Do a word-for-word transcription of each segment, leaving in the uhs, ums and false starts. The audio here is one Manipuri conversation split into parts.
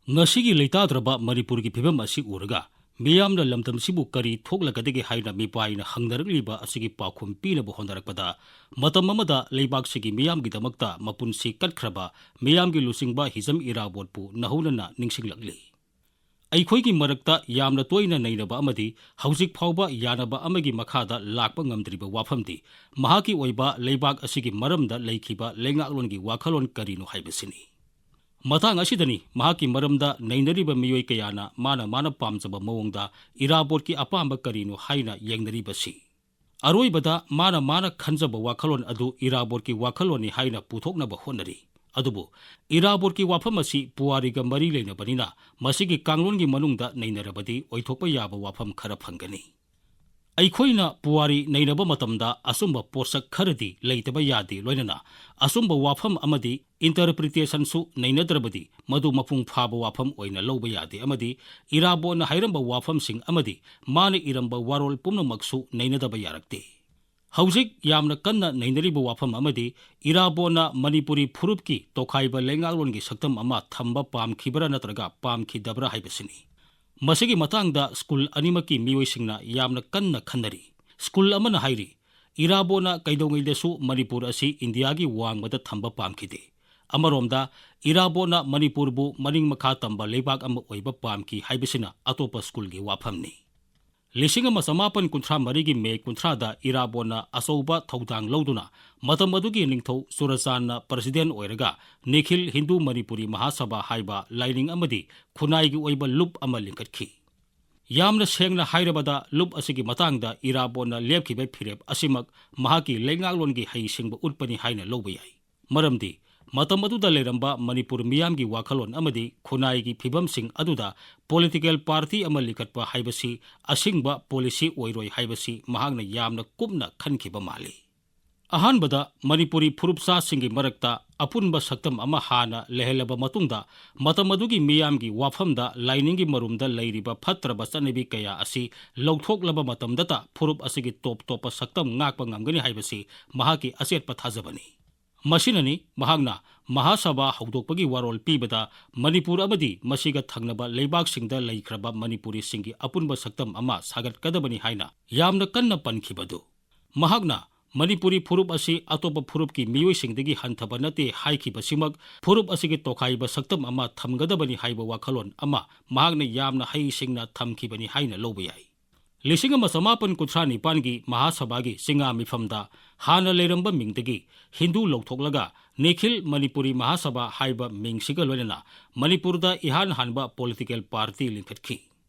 ꯉꯁꯤꯒꯤ ꯂꯩꯇꯥꯗ꯭ꯔꯕ ꯃꯅꯤꯄꯨꯔꯒꯤ ꯐꯤꯕꯝ ꯑꯁꯤ ꯎꯔꯒ ꯃꯤꯌꯥꯝꯅ ꯂꯝꯗꯝꯁꯤꯕꯨ ꯀꯔꯤ ꯊꯣꯛꯂꯒꯗꯒꯦ ꯍꯥꯏꯅ ꯃꯤꯄꯥꯏꯅ ꯍꯪꯅꯔꯛꯂꯤꯕ ꯑꯁꯤꯒꯤ ꯄꯥꯎꯈꯨꯝ ꯄꯤꯅꯕ ꯍꯣꯠꯅꯔꯛꯄꯗ, ꯃꯇꯝ ꯑꯃꯗ ꯂꯩꯕꯥꯛꯁꯤꯒꯤ ꯃꯤꯌꯥꯝꯒꯤꯗꯃꯛꯇ ꯃꯄꯨꯟꯁꯤ ꯀꯠꯈ꯭ꯔꯕ ꯃꯤꯌꯥꯝꯒꯤ ꯂꯨꯆꯤꯡꯕ ꯍꯤꯖꯝ ꯏꯔꯥꯕꯣꯠꯄꯨ ꯅꯧꯍꯧꯅꯅ ꯅꯤꯡꯁꯤꯡꯂꯛꯂꯤ꯫ ꯑꯩꯈꯣꯏꯒꯤ ꯃꯔꯛꯇ ꯌꯥꯝꯅ ꯇꯣꯏꯅ ꯅꯩꯅꯕ ꯑꯃꯗꯤ ꯍꯧꯖꯤꯛ ꯐꯥꯎꯕ ꯌꯥꯅꯕ ꯑꯃꯒꯤ ꯃꯈꯥꯗ ꯂꯥꯛꯄ ꯉꯝꯗ꯭ꯔꯤꯕ ꯋꯥꯐꯝꯗꯤ ꯃꯍꯥꯛꯀꯤ ꯑꯣꯏꯕ ꯂꯩꯕꯥꯛ ꯑꯁꯤꯒꯤ ꯃꯔꯝꯗ ꯂꯩꯈꯤꯕ ꯂꯩꯉꯥꯛꯂꯣꯟꯒꯤ ꯋꯥꯈꯜꯂꯣꯟ ꯀꯔꯤꯅꯣ ꯍꯥꯏꯕꯁꯤꯅꯤ꯫ ꯃꯇꯥꯡ ꯑꯁꯤꯗꯅꯤ ꯃꯍꯥꯛꯀꯤ ꯃꯔꯝꯗ ꯅꯩꯅꯔꯤꯕ ꯃꯤꯑꯣꯏ ꯀꯌꯥꯅ ꯃꯥꯅ ꯃꯥꯅ ꯄꯥꯝꯖꯕ ꯃꯑꯣꯡꯗ ꯏꯔꯥꯕꯣꯠꯀꯤ ꯑꯄꯥꯝꯕ ꯀꯔꯤꯅꯣ ꯍꯥꯏꯅ ꯌꯦꯡꯅꯔꯤꯕꯁꯤ꯫ ꯑꯔꯣꯏꯕꯗ ꯃꯥꯅ ꯃꯥꯅ ꯈꯟꯖꯕ ꯋꯥꯈꯜꯂꯣꯟ ꯑꯗꯨ ꯏꯔꯥꯕꯣꯠꯀꯤ ꯋꯥꯈꯜꯂꯣꯟꯅꯤ ꯍꯥꯏꯅ ꯄꯨꯊꯣꯛꯅꯕ ꯍꯣꯠꯅꯔꯤ꯫ ꯑꯗꯨꯕꯨ ꯏꯔꯥꯕꯣꯠꯀꯤ ꯋꯥꯐꯝ ꯑꯁꯤ ꯄꯨꯋꯥꯔꯤꯒ ꯃꯔꯤ ꯂꯩꯅꯕꯅꯤꯅ ꯃꯁꯤꯒꯤ ꯀꯥꯡꯂꯣꯟꯒꯤ ꯃꯅꯨꯡꯗ ꯅꯩꯅꯔꯕꯗꯤ ꯑꯣꯏꯊꯣꯛꯄ ꯌꯥꯕ ꯋꯥꯐꯝ ꯈꯔ ꯐꯪꯒꯅꯤ꯫ ꯑꯩꯈꯣꯏꯅ ꯄꯨꯋꯥꯔꯤ ꯅꯩꯅꯕ ꯃꯇꯝꯗ ꯑꯆꯨꯝꯕ ꯄꯣꯠꯁꯛ ꯈꯔꯗꯤ ꯂꯩꯇꯕ ꯌꯥꯗꯦ, ꯂꯣꯏꯅꯅ ꯑꯆꯨꯝꯕ ꯋꯥꯐꯝ ꯑꯃꯗꯤ interpretation ꯁꯨ ꯅꯩꯅꯗ꯭ꯔꯕꯗꯤ ꯃꯗꯨ ꯃꯄꯨꯡ ꯐꯥꯕ ꯋꯥꯐꯝ ꯑꯣꯏꯅ ꯂꯧꯕ ꯌꯥꯗꯦ ꯑꯃꯗꯤ ꯏꯔꯥꯕꯣꯠꯅ ꯍꯥꯏꯔꯝꯕ ꯋꯥꯐꯝꯁꯤꯡ ꯑꯃꯗꯤ ꯃꯥꯅ ꯏꯔꯝꯕ ꯋꯥꯔꯣꯜ ꯄꯨꯝꯅꯃꯛꯁꯨ ꯅꯩꯅꯗꯕ ꯌꯥꯔꯛꯇꯦ꯫ ꯍꯧꯖꯤꯛ ꯌꯥꯝꯅ ꯀꯟꯅ ꯅꯩꯅꯔꯤꯕ ꯋꯥꯐꯝ ꯑꯃꯗꯤ ꯏꯔꯥꯕꯣꯠꯅ ꯃꯅꯤꯄꯨꯔꯤ ꯐꯨꯔꯨꯞꯀꯤ ꯇꯣꯈꯥꯏꯕ ꯂꯩꯉꯥꯛꯂꯣꯟꯒꯤ ꯁꯛꯇꯝ ꯑꯃ ꯊꯝꯕ ꯄꯥꯝꯈꯤꯕ꯭ꯔꯥ ꯅꯠꯇ꯭ꯔꯒ ꯄꯥꯝꯈꯤꯗꯕ꯭ꯔꯥ ꯍꯥꯏꯕꯁꯤꯅꯤ꯫ ꯃꯁꯤꯒꯤ ꯃꯇꯥꯡꯗ ꯁ꯭ꯀꯨꯜ ꯑꯅꯤꯃꯛꯀꯤ ꯃꯤꯑꯣꯏꯁꯤꯡꯅ ꯌꯥꯝꯅ ꯀꯟꯅ ꯈꯟꯅꯔꯤ꯫ ꯁ꯭ꯀꯨꯜ ꯑꯃꯅ ꯍꯥꯏꯔꯤ, ꯏꯔꯥꯕꯣꯠꯅ ꯀꯩꯗꯧꯉꯩꯗꯁꯨ ꯃꯅꯤꯄꯨꯔ ꯑꯁꯤ ꯏꯟꯗꯤꯌꯥꯒꯤ ꯋꯥꯡꯃꯗ ꯊꯝꯕ ꯄꯥꯝꯈꯤꯗꯦ꯫ ꯑꯃꯔꯣꯝꯗ ꯏꯔꯥꯕꯣꯠꯅ ꯃꯅꯤꯄꯨꯔꯕꯨ ꯃꯅꯤꯡ ꯃꯈꯥ ꯇꯝꯕ ꯂꯩꯕꯥꯛ ꯑꯃ ꯑꯣꯏꯕ ꯄꯥꯝꯈꯤ ꯍꯥꯏꯕꯁꯤꯅ ꯑꯇꯣꯞꯄ ꯁ꯭ꯀꯨꯜꯒꯤ ꯋꯥꯐꯝꯅꯤ꯫ ꯂꯤꯁꯤꯡ ꯑꯃ ꯆꯃꯥꯄꯟ ꯀꯨꯟꯊ꯭ꯔꯥ ꯃꯔꯤꯒꯤ ꯃꯦ ꯀꯨꯟꯊ꯭ꯔꯥꯗ ꯏꯔꯥꯕꯣꯠꯅ ꯑꯆꯧꯕ ꯊꯧꯗꯥꯡ ꯂꯧꯗꯨꯅ ꯃꯇꯝ ꯑꯗꯨꯒꯤ ꯅꯤꯡꯊꯧ ꯆꯨꯔꯆꯥꯟꯅ president ꯑꯣꯏꯔꯒ ꯅꯤꯈꯤꯜ ꯍꯤꯟꯗꯨ ꯃꯅꯤꯄꯨꯔꯤ ꯃꯍꯥꯁꯚꯥ ꯍꯥꯏꯕ ꯂꯥꯏꯅꯤꯡ ꯑꯃꯗꯤ ꯈꯨꯟꯅꯥꯏꯒꯤ ꯑꯣꯏꯕ ꯂꯨꯞ ꯑꯃ ꯂꯤꯡꯈꯠꯈꯤ꯫ ꯌꯥꯝꯅ ꯁꯦꯡꯅ ꯍꯥꯏꯔꯕꯗ, ꯂꯨꯞ ꯑꯁꯤꯒꯤ ꯃꯇꯥꯡꯗ ꯏꯔꯥꯕꯣꯠꯅ ꯂꯦꯞꯈꯤꯕ ꯐꯤꯔꯦꯞ ꯑꯁꯤꯃꯛ ꯃꯍꯥꯛꯀꯤ ꯂꯩꯉꯥꯛꯂꯣꯟꯒꯤ ꯍꯩꯁꯤꯡꯕ ꯎꯠꯄꯅꯤ ꯍꯥꯏꯅ ꯂꯧꯕ ꯌꯥꯏ꯫ ꯃꯔꯝꯗꯤ ꯃꯇꯝ ꯑꯗꯨꯗ ꯂꯩꯔꯝꯕ ꯃꯅꯤꯄꯨꯔ ꯃꯤꯌꯥꯝꯒꯤ ꯋꯥꯈꯜꯂꯣꯟ ꯑꯃꯗꯤ ꯈꯨꯟꯅꯥꯏꯒꯤ ꯐꯤꯕꯝꯁꯤꯡ ꯑꯗꯨꯗ political party ꯑꯃ ꯂꯤꯡꯈꯠꯄ ꯍꯥꯏꯕꯁꯤ ꯑꯁꯤꯡꯕ policy ꯑꯣꯏꯔꯣꯏ ꯍꯥꯏꯕꯁꯤ ꯃꯍꯥꯛꯅ ꯌꯥꯝꯅ ꯀꯨꯞꯅ ꯈꯟꯈꯤꯕ ꯃꯥꯜꯂꯤ꯫ ꯑꯍꯥꯟꯕꯗ ꯃꯅꯤꯄꯨꯔꯤ ꯐꯨꯔꯨꯞꯆꯥꯁꯤꯡꯒꯤ ꯃꯔꯛꯇ ꯑꯄꯨꯟꯕ ꯁꯛꯇꯝ ꯑꯃ ꯍꯥꯟꯅ ꯂꯩꯍꯜꯂꯕ ꯃꯇꯨꯡꯗ, ꯃꯇꯝ ꯑꯗꯨꯒꯤ ꯃꯤꯌꯥꯝꯒꯤ ꯋꯥꯐꯝꯗ ꯂꯥꯏꯅꯤꯡꯒꯤ ꯃꯔꯨꯝꯗ ꯂꯩꯔꯤꯕ ꯐꯠꯇ꯭ꯔꯕ ꯆꯠꯅꯕꯤ ꯀꯌꯥ ꯑꯁꯤ ꯂꯧꯊꯣꯛꯂꯕ ꯃꯇꯝꯗꯇ ꯐꯨꯔꯨꯞ ꯑꯁꯤꯒꯤ ꯇꯣꯞ ꯇꯣꯞꯄ ꯁꯛꯇꯝ ꯉꯥꯛꯄ ꯉꯝꯒꯅꯤ ꯍꯥꯏꯕꯁꯤ ꯃꯍꯥꯛꯀꯤ ꯑꯆꯦꯠꯄ ꯊꯥꯖꯕꯅꯤ꯫ ꯃꯁꯤꯅꯅꯤ ꯃꯍꯥꯛꯅ ꯃꯍꯥꯁꯚꯥ ꯍꯧꯗꯣꯛꯄꯒꯤ ꯋꯥꯔꯣꯜ ꯄꯤꯕꯗ ꯃꯅꯤꯄꯨꯔ ꯑꯃꯗꯤ ꯃꯁꯤꯒ ꯊꯪꯅꯕ ꯂꯩꯕꯥꯛꯁꯤꯡꯗ ꯂꯩꯈ꯭ꯔꯕ ꯃꯅꯤꯄꯨꯔꯤꯁꯤꯡꯒꯤ ꯑꯄꯨꯟꯕ ꯁꯛꯇꯝ ꯑꯃ ꯁꯥꯒꯠꯀꯗꯕꯅꯤ ꯍꯥꯏꯅ ꯌꯥꯝꯅ ꯀꯟꯅ ꯄꯟꯈꯤꯕꯗꯨ꯫ ꯃꯍꯥꯛꯅ ꯃꯅꯤꯄꯨꯔꯤ ꯐꯨꯔꯨꯞ ꯑꯁꯤ ꯑꯇꯣꯞꯄ ꯐꯨꯔꯨꯞꯀꯤ ꯃꯤꯑꯣꯏꯁꯤꯡꯗꯒꯤ ꯍꯟꯊꯕ ꯅꯠꯇꯦ ꯍꯥꯏꯈꯤꯕꯁꯤꯃꯛ, ꯐꯨꯔꯨꯞ ꯑꯁꯤꯒꯤ ꯇꯣꯈꯥꯏꯕ ꯁꯛꯇꯝ ꯑꯃ ꯊꯝꯒꯗꯕꯅꯤ ꯍꯥꯏꯕ ꯋꯥꯈꯜꯂꯣꯟ ꯑꯃ ꯃꯍꯥꯛꯅ ꯌꯥꯝꯅ ꯍꯩꯁꯤꯡꯅ ꯊꯝꯈꯤꯕꯅꯤ ꯍꯥꯏꯅ ꯂꯧꯕ ꯌꯥꯏ꯫ ꯂꯤꯁꯤꯡ ꯑꯃ ꯆꯃꯥꯄꯟ ꯀꯨꯟꯊ꯭ꯔꯥ ꯅꯤꯄꯥꯟꯒꯤ ꯃꯍꯥꯁꯚꯥꯒꯤ ꯆꯤꯡꯉꯥ ꯃꯤꯐꯝꯗ ꯍꯥꯟꯅ ꯂꯩꯔꯝꯕ ꯃꯤꯡꯗꯒꯤ ꯍꯤꯟꯗꯨ ꯂꯧꯊꯣꯛꯂꯒ ꯅꯤꯈꯤꯜ ꯃꯅꯤꯄꯨꯔꯤ ꯃꯍꯥꯁꯚꯥ ꯍꯥꯏꯕ ꯃꯤꯡꯁꯤꯒ ꯂꯣꯏꯅꯅ ꯃꯅꯤꯄꯨꯔꯗ ꯏꯍꯥꯟ ꯍꯥꯟꯕ political party ꯂꯤꯡꯈꯠꯈꯤ꯫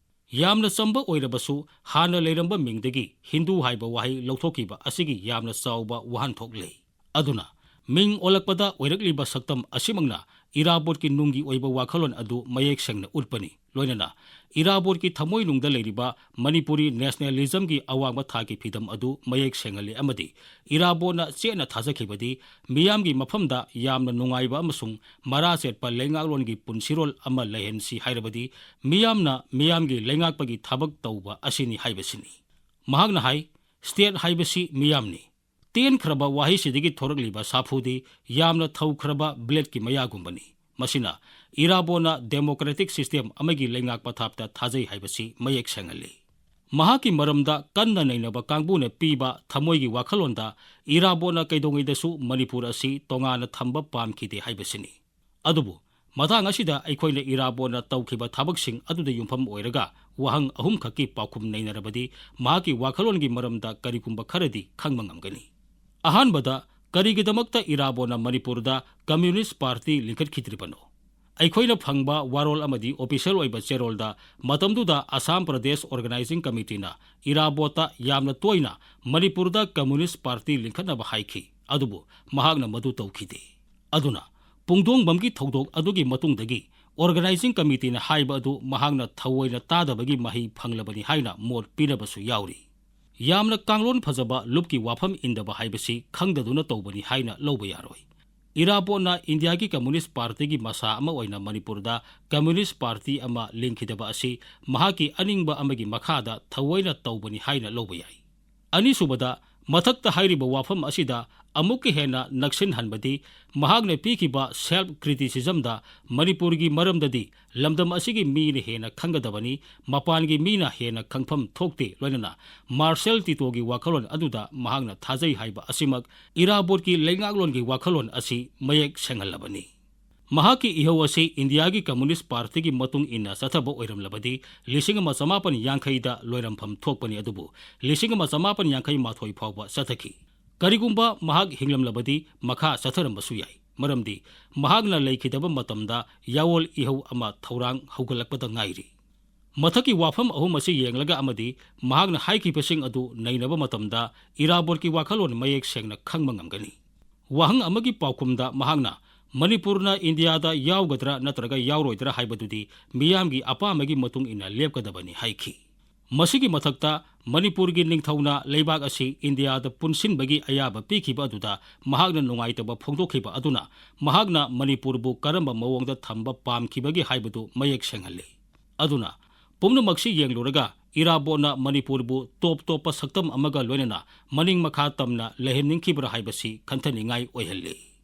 ꯌꯥꯝꯅ ꯆꯝꯕ ꯑꯣꯏꯔꯕꯁꯨ, ꯍꯥꯟꯅ ꯂꯩꯔꯝꯕ ꯃꯤꯡꯗꯒꯤ ꯍꯤꯟꯗꯨ ꯍꯥꯏꯕ ꯋꯥꯍꯩ ꯂꯧꯊꯣꯛꯈꯤꯕ ꯑꯁꯤꯒꯤ ꯌꯥꯝꯅ ꯆꯥꯎꯕ ꯋꯥꯍꯟꯊꯣꯛ ꯂꯩ꯫ ꯑꯗꯨꯅ, ꯃꯤꯡ ꯑꯣꯜꯂꯛꯄꯗ ꯑꯣꯏꯔꯛꯂꯤꯕ ꯁꯛꯇꯝ ꯑꯁꯤꯃꯛꯅ ꯏꯔꯥꯕꯣꯠꯀꯤ ꯅꯨꯡꯒꯤ ꯑꯣꯏꯕ ꯋꯥꯈꯜꯂꯣꯟ ꯑꯗꯨ ꯃꯌꯦꯛ ꯁꯦꯡꯅ ꯎꯠꯄꯅꯤ꯫ ꯂꯣꯏꯅꯅ, ꯏꯔꯥꯕꯣꯠꯀꯤ ꯊꯃꯣꯏꯅꯨꯡꯗ ꯂꯩꯔꯤꯕ ꯃꯅꯤꯄꯨꯔꯤ nationalismꯒꯤ ꯑꯋꯥꯡꯕ ꯊꯥꯛꯀꯤ ꯐꯤꯗꯝ ꯑꯗꯨ ꯃꯌꯦꯛ ꯁꯦꯡꯍꯜꯂꯤ ꯑꯃꯗꯤ ꯏꯔꯥꯕꯣꯠꯅ ꯆꯦꯠꯅ ꯊꯥꯖꯈꯤꯕꯗꯤ ꯃꯤꯌꯥꯝꯒꯤ ꯃꯐꯝꯗ ꯌꯥꯝꯅ ꯅꯨꯡꯉꯥꯏꯕ ꯑꯃꯁꯨꯡ ꯃꯔꯥ ꯆꯦꯠꯄ ꯂꯩꯉꯥꯛꯂꯣꯟꯒꯤ ꯄꯨꯟꯁꯤꯔꯣꯜ ꯑꯃ ꯂꯩꯍꯟꯁꯤ ꯍꯥꯏꯔꯕꯗꯤ ꯃꯤꯌꯥꯝꯅ ꯃꯤꯌꯥꯝꯒꯤ ꯂꯩꯉꯥꯛꯄꯒꯤ ꯊꯕꯛ ꯇꯧꯕ ꯑꯁꯤꯅꯤ ꯍꯥꯏꯕꯁꯤꯅꯤ꯫ ꯃꯍꯥꯛꯅ ꯍꯥꯏ, "State ꯍꯥꯏꯕꯁꯤ ꯃꯤꯌꯥꯝꯅꯤ꯫ ꯇꯦꯟꯈ꯭ꯔꯕ ꯋꯥꯍꯩꯁꯤꯗꯒꯤ ꯊꯣꯔꯛꯂꯤꯕ ꯁꯥꯐꯨꯗꯤ ꯌꯥꯝꯅ ꯊꯧꯈ꯭ꯔꯕ bladeꯀꯤ ꯃꯌꯥꯒꯨꯝꯕꯅꯤ꯫ ꯃꯁꯤꯅ ꯏꯔꯥꯕꯣꯠꯅ democratic system ꯑꯃꯒꯤ ꯂꯩꯉꯥꯛ ꯄꯊꯥꯞꯇ ꯊꯥꯖꯩ ꯍꯥꯏꯕꯁꯤ ꯃꯌꯦꯛ ꯁꯦꯡꯍꯜꯂꯤ"꯫ ꯃꯍꯥꯛꯀꯤ ꯃꯔꯝꯗ ꯀꯟꯅ ꯅꯩꯅꯕ ꯀꯥꯡꯕꯨꯅ ꯄꯤꯕ ꯊꯃꯣꯏꯒꯤ ꯋꯥꯈꯜꯂꯣꯟꯗ ꯏꯔꯥꯕꯣꯠꯅ ꯀꯩꯗꯧꯉꯩꯗꯁꯨ ꯃꯅꯤꯄꯨꯔ ꯑꯁꯤ ꯇꯣꯉꯥꯟꯅ ꯊꯝꯕ ꯄꯥꯝꯈꯤꯗꯦ ꯍꯥꯏꯕꯁꯤꯅꯤ꯫ ꯑꯗꯨꯕꯨ ꯃꯇꯥꯡ ꯑꯁꯤꯗ ꯑꯩꯈꯣꯏꯅ ꯏꯔꯥꯕꯣꯠꯅ ꯇꯧꯈꯤꯕ ꯊꯕꯛꯁꯤꯡ ꯑꯗꯨꯗ ꯌꯨꯝꯐꯝ ꯑꯣꯏꯔꯒ ꯋꯥꯍꯪ ꯑꯍꯨꯝꯈꯛꯀꯤ ꯄꯥꯎꯈꯨꯝ ꯅꯩꯅꯔꯕꯗꯤ ꯃꯍꯥꯛꯀꯤ ꯋꯥꯈꯜꯂꯣꯟꯒꯤ ꯃꯔꯝꯗ ꯀꯔꯤꯒꯨꯝꯕ ꯈꯔꯗꯤ ꯈꯪꯕ ꯉꯝꯒꯅꯤ꯫ ꯑꯍꯥꯟꯕꯗ, ꯀꯔꯤꯒꯤꯗꯃꯛꯇ ꯏꯔꯥꯕꯣꯠꯅ ꯃꯅꯤꯄꯨꯔꯗ Communist Party ꯂꯤꯡꯈꯠꯈꯤꯗ꯭ꯔꯤꯕꯅꯣ? ꯑꯩꯈꯣꯏꯅ ꯐꯪꯕ ꯋꯥꯔꯣꯜ ꯑꯃꯗꯤ official ꯑꯣꯏꯕ ꯆꯦꯔꯣꯜꯗ ꯃꯇꯝꯗꯨꯗ Assam Pradesh Organising Committeeꯅ ꯏꯔꯥꯕꯣꯠꯇ ꯌꯥꯝꯅ ꯇꯣꯏꯅ ꯃꯅꯤꯄꯨꯔꯗ Communist Party ꯂꯤꯡꯈꯠꯅꯕ ꯍꯥꯏꯈꯤ, ꯑꯗꯨꯕꯨ ꯃꯍꯥꯛꯅ ꯃꯗꯨ ꯇꯧꯈꯤꯗꯦ꯫ ꯑꯗꯨꯅ, ꯄꯨꯡꯗꯣꯡꯕꯝꯒꯤ ꯊꯧꯗꯣꯛ ꯑꯗꯨꯒꯤ ꯃꯇꯨꯡꯗꯒꯤ Organising Committeeꯅ ꯍꯥꯏꯕ ꯑꯗꯨ ꯃꯍꯥꯛꯅ ꯊꯑꯣꯏꯅ ꯇꯥꯗꯕꯒꯤ ꯃꯍꯩ ꯐꯪꯂꯕꯅꯤ ꯍꯥꯏꯅ ꯃꯣꯠ ꯄꯤꯅꯕꯁꯨ ꯌꯥꯎꯔꯤ꯫ ꯌꯥꯝꯅ ꯀꯥꯡꯂꯣꯟ ꯐꯖꯕ ꯂꯨꯞꯀꯤ ꯋꯥꯐꯝ ꯏꯟꯗꯕ ꯍꯥꯏꯕꯁꯤ ꯈꯪꯗꯗꯨꯅ ꯇꯧꯕꯅꯤ ꯍꯥꯏꯅ ꯂꯧꯕ ꯌꯥꯔꯣꯏ꯫ ꯏꯔꯥꯕꯣꯠꯅ ꯏꯟꯗꯤꯌꯥꯒꯤ Communist Partyꯒꯤ ꯃꯁꯥ ꯑꯃ ꯑꯣꯏꯅ ꯃꯅꯤꯄꯨꯔꯗ Communist Party ꯑꯃ ꯂꯤꯡꯈꯤꯗꯕ ꯑꯁꯤ ꯃꯍꯥꯛꯀꯤ ꯑꯅꯤꯡꯕ ꯑꯃꯒꯤ ꯃꯈꯥꯗ ꯊꯑꯣꯏꯅ ꯇꯧꯕꯅꯤ ꯍꯥꯏꯅ ꯂꯧꯕ ꯌꯥꯏ꯫ ꯑꯅꯤꯁꯨꯕꯗ, ꯃꯊꯛꯇ ꯍꯥꯏꯔꯤꯕ ꯋꯥꯐꯝ ꯑꯁꯤꯗ ꯑꯃꯨꯛꯀ ꯍꯦꯟꯅ ꯅꯛꯁꯤꯟꯍꯟꯕꯗꯤ ꯃꯍꯥꯛꯅ ꯄꯤꯈꯤꯕ self criticismꯗ ꯃꯅꯤꯄꯨꯔꯒꯤ ꯃꯔꯝꯗꯗꯤ ꯂꯝꯗꯝ ꯑꯁꯤꯒꯤ ꯃꯤꯅ ꯍꯦꯟꯅ ꯈꯪꯒꯗꯕꯅꯤ, ꯃꯄꯥꯟꯒꯤ ꯃꯤꯅ ꯍꯦꯟꯅ ꯈꯪꯐꯝ ꯊꯣꯛꯇꯦ ꯂꯣꯏꯅꯅ ꯃꯥꯔꯁꯦꯜ ꯇꯤꯇꯣꯒꯤ ꯋꯥꯈꯜꯂꯣꯟ ꯑꯗꯨꯗ ꯃꯍꯥꯛꯅ ꯊꯥꯖꯩ ꯍꯥꯏꯕ ꯑꯁꯤꯃꯛ ꯏꯔꯥꯕꯣꯠꯀꯤ ꯂꯩꯉꯥꯛꯂꯣꯟꯒꯤ ꯋꯥꯈꯜꯂꯣꯟ ꯑꯁꯤ ꯃꯌꯦꯛ ꯁꯦꯡꯍꯜꯂꯕꯅꯤ꯫ ꯃꯍꯥꯛꯀꯤ ꯏꯍꯧ ꯑꯁꯤ ꯏꯟꯗꯤꯌꯥꯒꯤ ꯀꯝꯃꯨꯅꯤꯁ ꯄꯥꯔꯇꯤꯒꯤ ꯃꯇꯨꯡ ꯏꯟꯅ ꯆꯠꯊꯕ ꯑꯣꯏꯔꯝꯂꯕꯗꯤ ꯂꯤꯁꯤꯡ ꯑꯃ ꯆꯃꯥꯄꯟ ꯌꯥꯡꯈꯩꯗ ꯂꯣꯏꯔꯝꯐꯝ ꯊꯣꯛꯄꯅꯤ, ꯑꯗꯨꯕꯨ ꯂꯤꯁꯤꯡ ꯑꯃ ꯆꯃꯥꯄꯟ ꯌꯥꯡꯈꯩ ꯃꯥꯊꯣꯏ ꯐꯥꯎꯕ ꯆꯠꯊꯈꯤ꯫ ꯀꯔꯤꯒꯨꯝꯕ ꯃꯍꯥꯛ ꯍꯤꯡꯂꯝꯂꯕꯗꯤ ꯃꯈꯥ ꯆꯠꯊꯔꯝꯕꯁꯨ ꯌꯥꯏ, ꯃꯔꯝꯗꯤ ꯃꯍꯥꯛꯅ ꯂꯩꯈꯤꯗꯕ ꯃꯇꯝꯗ ꯌꯥꯑꯣꯜ ꯏꯍꯧ ꯑꯃ ꯊꯧꯔꯥꯡ ꯍꯧꯒꯠꯂꯛꯄꯗ ꯉꯥꯏꯔꯤ꯫ ꯃꯊꯛꯀꯤ ꯋꯥꯐꯝ ꯑꯍꯨꯝ ꯑꯁꯤ ꯌꯦꯡꯂꯒ ꯑꯃꯗꯤ ꯃꯍꯥꯛꯅ ꯍꯥꯏꯈꯤꯕꯁꯤꯡ ꯑꯗꯨ ꯅꯩꯅꯕ ꯃꯇꯝꯗ ꯏꯔꯥꯕꯣꯠꯀꯤ ꯋꯥꯈꯜꯂꯣꯟ ꯃꯌꯦꯛ ꯁꯦꯡꯅ ꯈꯪꯕ ꯉꯝꯒꯅꯤ꯫ ꯋꯥꯍꯪ ꯑꯃꯒꯤ ꯄꯥꯎꯈꯨꯝꯗ ꯃꯍꯥꯛꯅ ꯃꯅꯤꯄꯨꯔꯅ ꯏꯟꯗꯤꯌꯥꯗ ꯌꯥꯎꯒꯗ꯭ꯔꯥ ꯅꯠꯇ꯭ꯔꯒ ꯌꯥꯎꯔꯣꯏꯗ꯭ꯔꯥ ꯍꯥꯏꯕꯗꯨꯗꯤ ꯃꯤꯌꯥꯝꯒꯤ ꯑꯄꯥꯝꯕꯒꯤ ꯃꯇꯨꯡ ꯏꯟꯅ ꯂꯦꯞꯀꯗꯕꯅꯤ ꯍꯥꯏꯈꯤ꯫ ꯃꯁꯤꯒꯤ ꯃꯊꯛꯇ ꯃꯅꯤꯄꯨꯔꯒꯤ ꯅꯤꯡꯊꯧꯅ ꯂꯩꯕꯥꯛ ꯑꯁꯤ ꯏꯟꯗꯤꯌꯥꯗ ꯄꯨꯟꯁꯤꯟꯕꯒꯤ ꯑꯌꯥꯕ ꯄꯤꯈꯤꯕ ꯑꯗꯨꯗ ꯃꯍꯥꯛꯅ ꯅꯨꯡꯉꯥꯏꯇꯕ ꯐꯣꯡꯗꯣꯛꯈꯤꯕ ꯑꯗꯨꯅ ꯃꯍꯥꯛꯅ ꯃꯅꯤꯄꯨꯔꯕꯨ ꯀꯔꯝꯕ ꯃꯑꯣꯡꯗ ꯊꯝꯕ ꯄꯥꯝꯈꯤꯕꯒꯤ ꯍꯥꯏꯕꯗꯨ ꯃꯌꯦꯛ ꯁꯦꯡꯍꯜꯂꯤ꯫ ꯑꯗꯨꯅ ꯄꯨꯝꯅꯃꯛꯁꯤ ꯌꯦꯡꯂꯨꯔꯒ ꯏꯔꯥꯕꯣꯠꯅ ꯃꯅꯤꯄꯨꯔꯕꯨ ꯇꯣꯞ ꯇꯣꯞꯄ ꯁꯛꯇꯝ ꯑꯃꯒ ꯂꯣꯏꯅꯅ ꯃꯅꯤꯡ ꯃꯈꯥ ꯇꯝꯅ ꯂꯩꯍꯟꯅꯤꯡꯈꯤꯕ꯭ꯔꯥ ꯍꯥꯏꯕꯁꯤ ꯈꯟꯊꯅꯤꯡꯉꯥꯏ ꯑꯣꯏꯍꯜꯂꯤ꯫